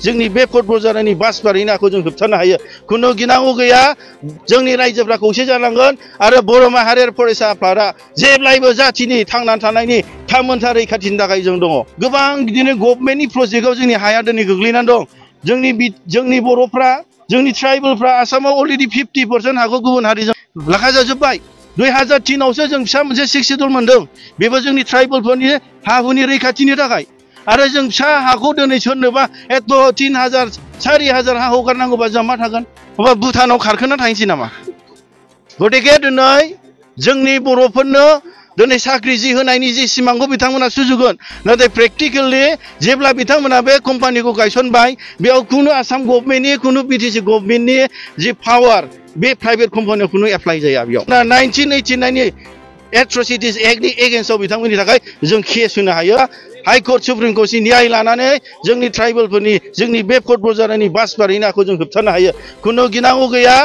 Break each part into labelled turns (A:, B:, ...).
A: जोंनि बे फुटबल जानायनि बास बारहैनायखौ जों होबथानो हायो खुनु गिनांगौ गैया जोंनि रायजोफ्रा खौसे जानांगोन आरो बर' माहारियारि फरायसा आफादा जेब्लायबो जाथिनि थांनानै थानायनि थामोनथा रैखाथिनि थाखाय जों दङ गोबां बिदिनो गभर्नमेन्टनि प्रजेक्टआव जोंनि हाया दिनै गोग्लैनानै दं जोंनि बर'फ्रा जोंनि ट्राइबेलफ्रा आसामाव अलरेडि 50% हाखौ गुबुन हारिजों लाखा जाजोब्बाय 2003आवसो जों फिसा मोनसे 6 शेड्युल मोनदों बेबो जोंनि ट्राइबेलफोरनि हा हुनि रैखाथिनि थाखाय आरो जों फिसा हाखौ दिनै सोरनोबा एथ' 3000 4000 हा हगारनांगौबा जों मा थागोन होमबा भुटानाव खारखोना थाहैनोसै नामा गतिके दिनै जोंनि बर'फोरनो दिनै साख्रि जि होनायनि जि सिमांखौ बिथांमोना सुजुगोन नाथाय प्रेक्टिकेलि जेब्ला बिथांमोना बे कम्पानिखौ गायसनबाय बेयाव खुनु आसाम गभर्नमेन्टनि खुनु बिटिसि गभर्नमेन्टनि जि पावार बे प्राइभेट कम्पानियाव खुनु एप्लाइ जाया बेयाव 1989 नि एट्रसिटिस एक्टनि एगेन्स्टआव बिथांमोननि थाखाय जों केस होनो हायो हाइ कर्ट सुप्रिम कर्टनि न्याय लानानै जोंनि ट्राइबेलफोरनि जोंनि बे फुटबल जानायनि बास बारहैनायखौ जों होबथानो हायो खुनु गिनांगौ गैया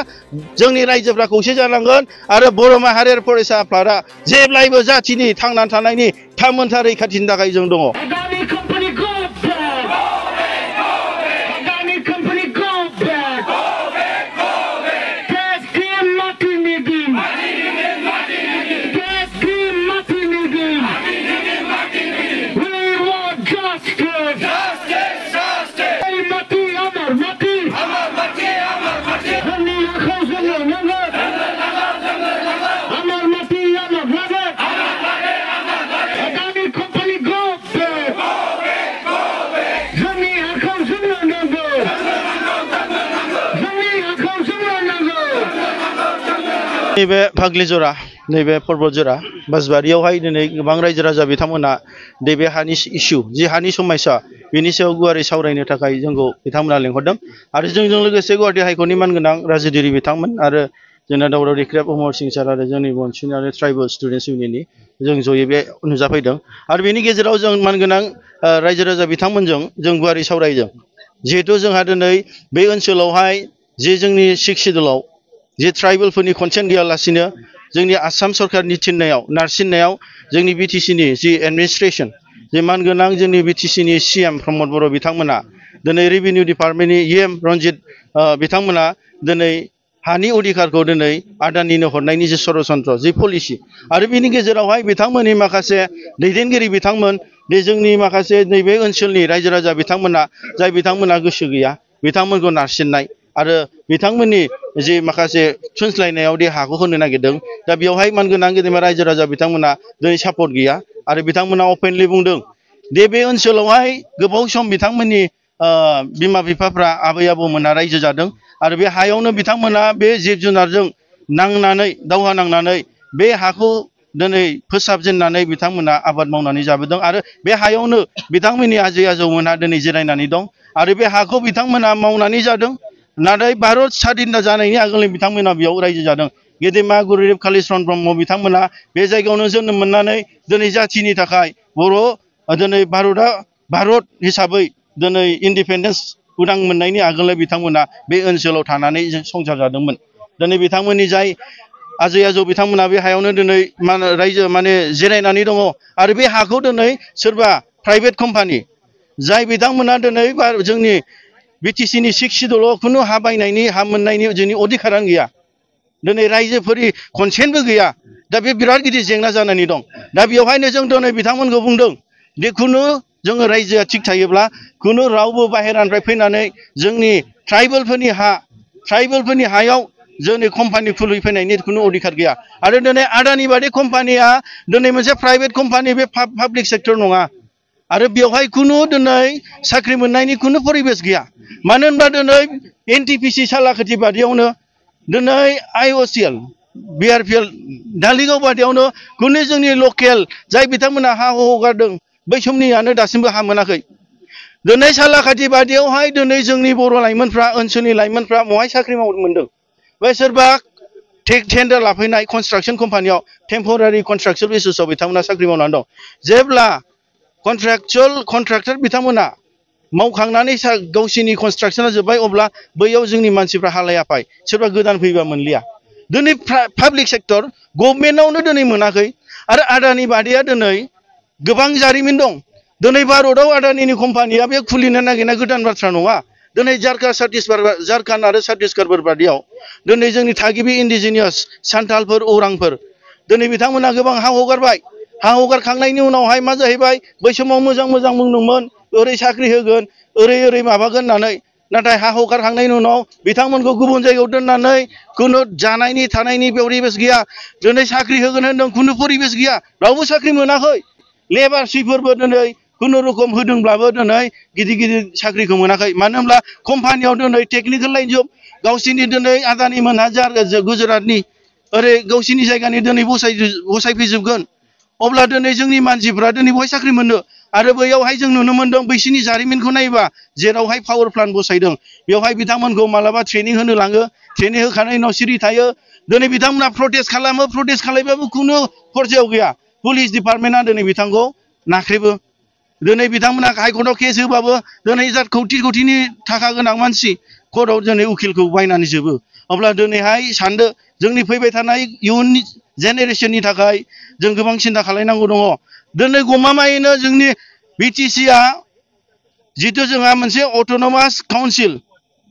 A: जोंनि रायजोफ्रा खौसे जानांगोन आरो बर' माहारियारि फरायसा आफादा जेब्लायबो जाथिनि थांनानै थानायनि थामोनथा रैखाथिनि थाखाय जों दङ नैबे फाग्लिजरा नैबे पर्बतजरा बासबारियावहाय दिनै गोबां रायजो राजा बिथांमोना नैबे हानि इस्यु जि हानि समस्या बेनि सायाव गुवारै सावरायनो थाखाय जोंखौ बिथांमोना लेंहरदों आरो जोंजों लोगोसे गुवाहाटी हाइकर्टनि मानगोनां राजोदिरि बिथांमोन आरो जोंना दावराव क्रेप अमर सिं सार आरो जोंनि बनसिन आरो ट्राइबेल स्टुडेन्टस इउनियननि जों जयै बे नुजाफैदों आरो बेनि गेजेराव जों मानगोनां रायजो राजा बिथांमोनजों जों गुवारै सावरायदों जिहेतु जोंहा दिनै बे ओनसोलावहाय जे जोंनि 6 शेड्युलाव जे ट्राइबेलफोरनि कनसेन्ट गैयालासिनो जोंनि आसाम सरकारनि थिननायाव नारसिननायाव जोंनि बिटिसिनि जि एडमिनिस्ट्रेसन जे मानगोनां जोंनि बिटिसिनि सिएम प्रमद बर' बिथांमोना दिनै रेभिनिउ डिपार्टमेन्टनि इएम रनजित बिथांमोना दिनै हानि अधिकारखौ दिनै आदानिनो हरनायनि जे सरासनस्रा जि पलिसि आरो बेनि गेजेरावहाय बिथांमोननि माखासे दैदेनगिरि बिथांमोन बे जोंनि माखासे नैबे ओनसोलनि रायजो राजा बिथांमोना जाय बिथांमोना गोसो गैया बिथांमोनखौ नारसिननाय आरो बिथांमोननि जि माखासे थुनस्लायनायाव दे हाखौ होनो नागिरदों दा बेवहाय मानगोनां गेदेमा रायजो राजा बिथांमोना दिनै सापर्ट गैया आरो बिथांमोना अपेनलि बुंदों दे बे ओनसोलावहाय गोबाव सम बिथांमोननि बिमा बिफाफ्रा आबै आबौमोना रायजो जादों आरो बे हायावनो बिथांमोना बे जिब जुनारजों नांनानै दावहा नांनानै बे हाखौ दिनै फोसाबजेननानै बिथांमोना आबाद मावनानै जाबोदों आरो बे हायावनो बिथांमोननि आजै आजौमोनहा दिनै जिरायनानै दं आरो बे हाखौ बिथांमोना मावनानै जादों नाथाय भारत स्वाधीनता जानायनि आगोलनि बिथांमोना बेयाव रायजो जादों गेदेमा गुरुदेब कालिचरण ब्रह्म बिथांमोना बे जायगायावनो जोनोम मोननानै दिनै जाथिनि थाखाय बर' दिनै भारत हिसाबै दिनै इन्डिपेन्डेन्स उदां मोननायनि आगोलनो बिथांमोना बे ओनसोलाव थानानै संसार जादोंमोन दिनै बिथांमोननि जाय आजै आजौ बिथांमोना बे हायावनो दिनै रायजो माने जिरायनानै दङ आरो बे हाखौ दिनै सोरबा प्राइभेट कम्पानि जाय बिथांमोना दिनै जोंनि बिटिसिनि 6 शेड्युलाव खुनु हा बायनायनि हा मोननायनि जोंनि अधिकारानो गैया दिनै रायजोफोरनि कनसेन्टबो गैया दा बे बिराद गिदिर जेंना जानानै दं दा बेवहायनो जों दिनै बिथांमोनखौ बुंदों दे खुनु जोङो रायजोआ थिग थायोब्ला खुनु रावबो बाहेरानिफ्राय फैनानै जोंनि ट्राइबेलफोरनि हायाव जोंनि कम्पानि खुलिफैनायनि खुनु अधिकार गैया आरो दिनै आदानि बादि कम्पानिया दिनै मोनसे प्राइभेट कम्पानि बे पाब्लिक सेक्टर नङा आरो बेवहाय खुनु दिनै साख्रि मोननायनि खुनु परिबेस गैया मानो होनबा दिनै एनटिपिसि सालाकाथि बादियावनो दिनै आइअसिएल बिआरपिएल धालिगाव बादियावनो खुनु जोंनि लकेल जाय बिथांमोना हा हगारदों बै समनियानो दासिमबो हा मोनाखै दिनै सालाकाथि बादियावहाय दिनै जोंनि बर' लाइमोनफ्रा ओनसोलनि लाइमोनफ्रा बहाय साख्रि मावनो मोनदों बे सोरबा टेन्डार लाफैनाय कनस्ट्राक्सन कम्पानियाव टेम्परारि कनस्ट्राक्सन बेसिसआव बिथांमोना साख्रि मावनानै दं जेब्ला कन्ट्राक्टर बिथांमोना मावखांनानै गावसिनि कनस्ट्राक्सना जोब्बाय अब्ला बैयाव जोंनि मानसिफ्रा हालायापाय सोरबा गोदान फैबा मोनलिया दिनै पाब्लिक सेक्टर गभर्नमेन्टआवनो दिनै मोनाखै आरो आदानि बादिया दिनै गोबां जारिमिन दं दिनै भारतआव आदानिनि कम्पानिया बे खुलिनो नागिरनाय गोदान बाथ्रा नङा दिनै झारखन्ड आरो छत्तीसगढ़ बादियाव दिनै जोंनि थागिबि इन्डिजिनियास सान्थालफोर औरांफोर दिनै बिथांमोना गोबां हा हगारबाय हा हगारखांनायनि उनावहाय मा जाहैबाय बै समाव मोजां मोजां बुंदोंमोन ओरै साख्रि होगोन ओरै माबागोन होननानै नाथाय हा हगारखांनायनि उनाव बिथांमोनखौ गुबुन जायगायाव दोननानै खुनु जानायनि थानायनि परिबेस गैया दिनै साख्रि होगोन होनदों खुनु परिबेस गैया रावबो साख्रि मोनाखै लेबारशिपफोरबो दिनै खुनुरुखुम होदोंब्लाबो दिनै गिदिर गिदिर साख्रिखौ मोनाखै मानो होनब्ला कम्पानियाव दिनै टेकनिकेल लाइन जब गावसिनि दिनै आदानि मोनहा गुजरातनि ओरै गावसिनि जायगानि दिनै बसायफैजोबगोन अब्ला दिनै जोंनि मानसिफ्रा दिनै बहाय साख्रि मोननो आरो बैयावहाय जों नुनो मोनदों बैसिनि जारिमिनखौ नायोबा जेरावहाय पावार प्लान्ट बसायदों बेवहाय बिथांमोनखौ मालाबा ट्रेनिं होनो लाङो ट्रेनिं होखांनायनि उनाव सिरि थायो दिनै बिथांमोना प्रटेस्ट खालामो प्रटेस्ट खालामबाबो खुनु खरसायाव गैया पुलिस डिपार्टमेन्टआ दिनै बिथांखौ नाख्रेबो दिनै बिथांमोना हाइकर्टआव केस होबाबो दिनै कौटिनि थाखा गोनां मानसि कर्टआव दिनै उकिलखौ बायनानै जोबो अब्ला दिनैहाय सानदो जोंनि फैबाय थानाय इयुननि जेनेरेसननि थाखाय जों गोबां सिन्था खालामनांगौ दङ दिनै गमामायैनो जोंनि बिटिसिआ जितु जोंहा मोनसे अट'नमास काउन्सिल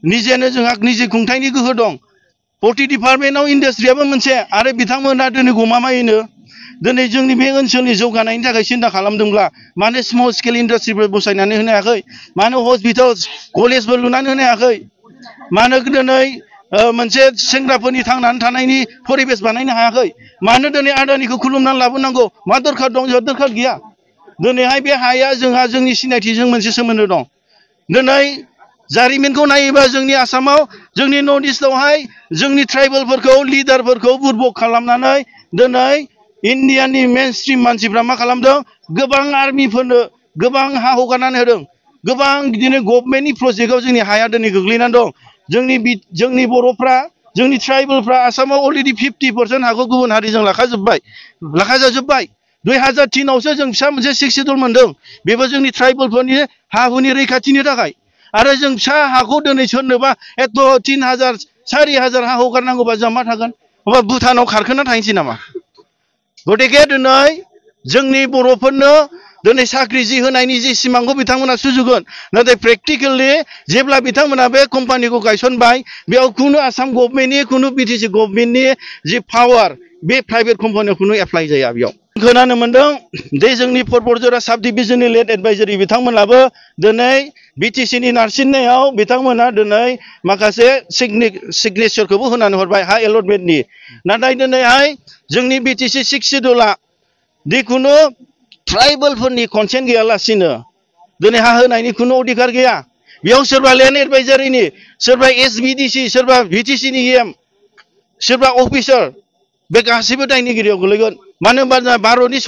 A: निजेनो जोंहा निजे खुंथायनि गोहो दं प्रति डिपार्टमेन्टआव इन्डास्ट्रियाबो मोनसे आरो बिथांमोना दिनै गमामायैनो दिनै जोंनि बे ओनसोलनि जौगानायनि थाखाय सिन्था खालामदोंब्ला मानो स्मल स्केल इन्डास्ट्रिफोर बसायनानै होनो हायाखै मानो हस्पिटाल कलेजफोर लुनानै होनो हायाखै मानो दिनै मोनसे सेंग्राफोरनि थांनानै थानायनि परिबेस बानायनो हायाखै मानो दिनै आदानिखौ खुलुमनानै लाबोनांगौ मा दरखार दं जोंहा दरखार गैया दिनैहाय बे हाया जोंहा जोंनि सिनायथिजों मोनसे सोमोन्दो दं दिनै जारिमिनखौ नायोबा जोंनि आसामाव जोंनि नर्थ इस्टआवहाय जोंनि ट्राइबेलफोरखौ लिडारफोरखौ बुरबक खालामनानै दिनै इन्डियानि मेन स्ट्रिम मानसिफ्रा मा खालामदों गोबां आर्मिफोरनो गोबां हा हगारनानै होदों गोबां बिदिनो गभर्नमेन्टनि प्रजेक्टआव जोंनि हाया दिनै गोग्लैनानै दं जोंनि बर'फ्रा जोंनि ट्राइबेलफ्रा आसामाव अलरेडि 50% हाखौ गुबुन हारिजों लाखाजाजोब्बाय 2003आवसो जों फिसा मोनसे 6 दल मोनदों बेबो जोंनि ट्राइबेलफोरनि हा हुनि रैखाथिनि थाखाय आरो जों फिसा हाखौ दिनै सोरनोबा एथ' 3000 4000 हा हगारनांगौबा जों मा थागोन अब्ला भुटानाव खारखोना थाहैनोसै नामा गतिके दिनै जोंनि बर'फोरनो दिनै साख्रि जि होनायनि जि सिमांखौ बिथांमोना सुजुगोन नाथाय प्रेक्टिकेलि जेब्ला बिथांमोना बे कम्पानिखौ गायसनबाय बेयाव खुनु आसाम गभर्नमेन्टनि खुनु बिटिसि गभर्नमेन्टनि जि पावार बे प्राइभेट कम्पानियाव खुनु एप्लाइ जाया बेयाव खोनानो मोनदों दे जोंनि परबरजरा साब डिभिजननि लेड एडभाइजारि बिथांमोनाबो दिनै बिटिसिनि नारसिननायाव बिथांमोना दिनै माखासे सिगनेचारखौबो होनानै हरबाय हा एलटमेन्टनि नाथाय दिनैहाय जोंनि बिटिसि 6 सिडुलआ जिखुनु ट्राइबेलफोरनि कनसेन्ट गैयालासिनो दिनै हा होनायनि खुनु अधिकार गैया बेयाव सोरबा लेन्ड एडभाइजारिनि सोरबा एसबिडिसि सोरबा बिटिसिनि एम सोरबा अफिसार बे गासैबो दायनिगिरियाव गोलैगोन मानो होनबा भारतनि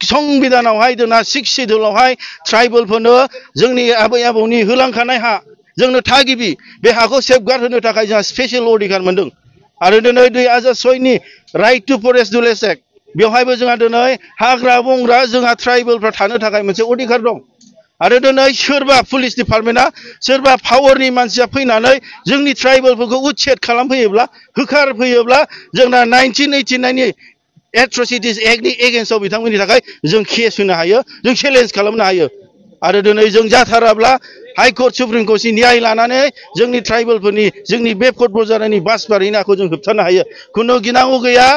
A: संबिधानावहाय जोंना 6 सिडुलावहाय ट्राइबेलफोरनो जोंनि आबै आबौनि होलांखानाय हा जोंनो थागिबि बे हाखौ सेफगार्ड होनो थाखाय जोंहा स्पेसियेल अधिकार मोनदों आरो दिनै 2006नि right to forest village act बेवहायबो जोंहा दिनै हाग्रा बंग्रा जोंहा ट्राइबेलफ्रा थानो थाखाय मोनसे अधिकार दं आरो दिनै सोरबा पुलिस डिपार्टमेन्टआ सोरबा पावारनि मानसिया फैनानै जोंनि ट्राइबेलफोरखौ उच्छेद खालामफैयोब्ला होखारफैयोब्ला जोंना 1989नि एट्रसिटिस एक्टनि एगेन्स्टआव बिथांमोननि थाखाय जों केस होनो हायो जों चेलेन्ज खालामनो हायो आरो दिनै जों जाथाराब्ला हाइकर्ट सुप्रिम कर्टनि न्याय लानानै जोंनि ट्राइबेलफोरनि जोंनि बे फटबजारानि बासबारि नाखौ जों होबथानो हायो खुनु गिनांगौ गैया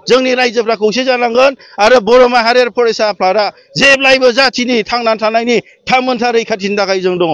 A: जोंनि रायजोफ्रा खौसे जानांगोन आरो बर' माहारियारि फरायसा आफादा जेब्लायबो जाथिनि थांनानै थानायनि थामोनथा रैखाथिनि थाखाय जों दङ